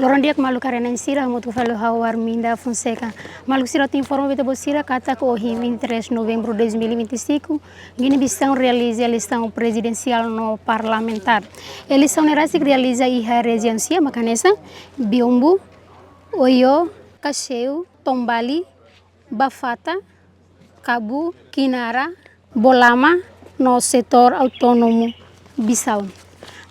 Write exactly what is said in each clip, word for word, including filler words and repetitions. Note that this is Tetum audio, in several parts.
Loron di'ak maluk haree-na'in sira, hamutuk fali ho ha'u Arminda Fonseca. Maluk sira, atu informa ba ita-boot sira katak ohin, vinte e três de novembro de dois mil e vinte e cinco, Guiné-Bissau realiza eleisaun prezidensiál no parlamentár. Eleisaun ne'e rasik realiza iha rejiaun sia, mak hanesan Biombo, Oió, Cacheu, Tombali, Bafata, Kabu, Kinara, Bolama, no setór autónomu Bissau.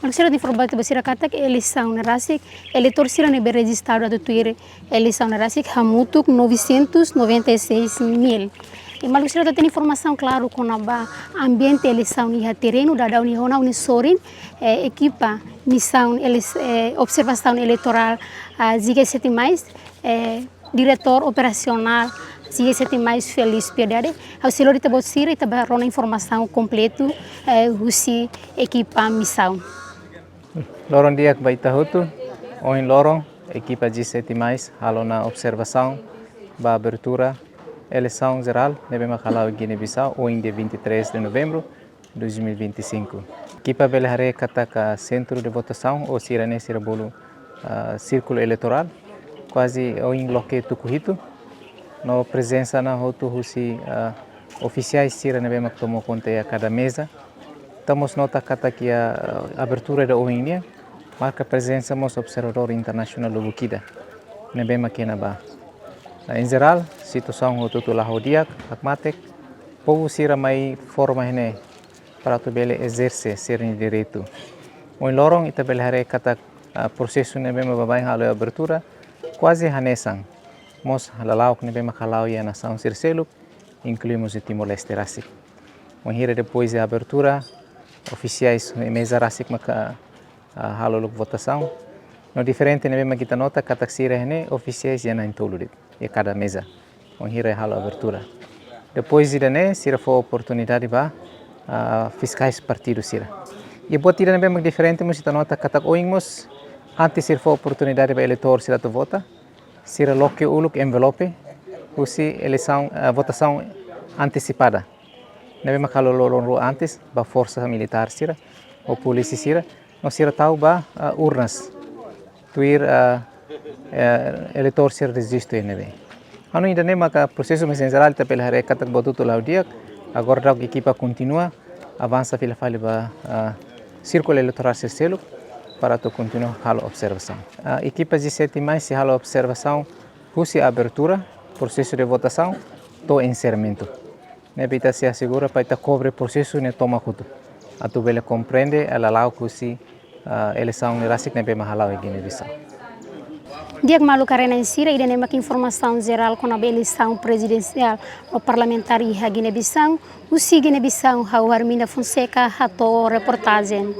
Maluk sira, atu informa ba ita-boot sira katak eleisaun ne'e rasik, eleitór sira ne'ebé rejistadu atu tuir eleisaun ne'e rasik hamutuk novecentos noventa e seis mil. I maluk sira, atu hatene informasaun klaru kona-ba ambiente eleisaun iha terrenu, daudaun ne'e ha'u-nia sorin, eh, ekipa misaun elis-, eh, observasaun eleitorál, ah, G G sete mais, eh, diretór operasionál G G sete mais Feliz Piedade. Ha'u sei lori ita-boot sira, ita bá rona informasaun kompletu, eh, husi ekipa misaun. Loron di'ak ba ita hotu. Ohin loron, ekipa G sete mais halo ona observasaun ba abertura eleisaun jerál ne'ebé mak hala'o iha Guiné-Bissau, ohin dia vinte e três de novembro, dois mil e vinte e cinco. Ekipa bele haree katak sentru de votasaun, ou sira-ne'e sira bolu, ah, sírkulu eleitorál, kuaze ohin loke tuku hitu. No prezensa ona hotu husi, ah, ofisiais sira ne'ebé mak toma konta iha kada meza. Ita mós nota katak iha, ah, abertura ida ohin nian, marka prezensa mós observadór internasionál lubuk ida ne'ebé mak iha ne'ebá. Ah, em geral, situasaun hotu-hotu la'o di'ak, hakmatek, povu sira mai forma iha ne'e para atu bele ezerse sira-nia direitu. Ohin loron ita bele haree katak, ah, prosesu ne'ebé mak baibain halo abertura kuaze hanesan mós lala'ok ne'ebé mak hala'o iha nasaun sira seluk, inklui mós iha Timor-Leste rasik. Wainhira depois de abertura, ofisiais iha meza rasik maka, ah, halo uluk votasaun. No diferente ne'ebé mak ita nota katak sira iha ne'e ofisiais iha na'in-tolu de'it iha kada meza wainhira halo abertura. Depois de ne'e, sira fó oportunidade ba, ah, fiskais partidu sira. I buat ida ne'ebé mak diferente mós ita nota katak ohin mós, antes sira fó oportunidade ba eleitór sira atu vota, sira loke uluk envelope husi eleisaun, ah, votasaun antesipada ne'ebé mak halo loron rua antes ba forsa militár sira ou polísia sira, no sira tau ba, ah, urnas tuir, ah, eh, eleitór sira rejistu iha ne'ebé. Ha'u hanoin ida-ne'e maka prosesu, mas em geral ita bele haree katak buat hotu-hotu la'o di'ak. Agora daudaun ekipa kontinua avansa fila fali ba, ah, sírkulu eleitorál sira seluk para atu kontinua halo observasaun. Ah, ekipa G sete mais sei halo observasaun husi abertura, prosesu de votasaun, to'o enserramentu. Ne'ebé ita sei asegura para ita kobre prosesu ne'e tomak hotu, atu bele komprende lala'ok husi, ah, eleisaun ne'e rasik ne'ebé mak hala'o iha Guiné-Bissau. Di'ak maluk haree-na'in sira, ida-ne'e mak informasaun jerál kona-ba eleisaun prezidensiál no parlamentár iha Guiné-Bissau. Husi Guiné-Bissau, ha'u Arminda Fonseca hato'o reportajen.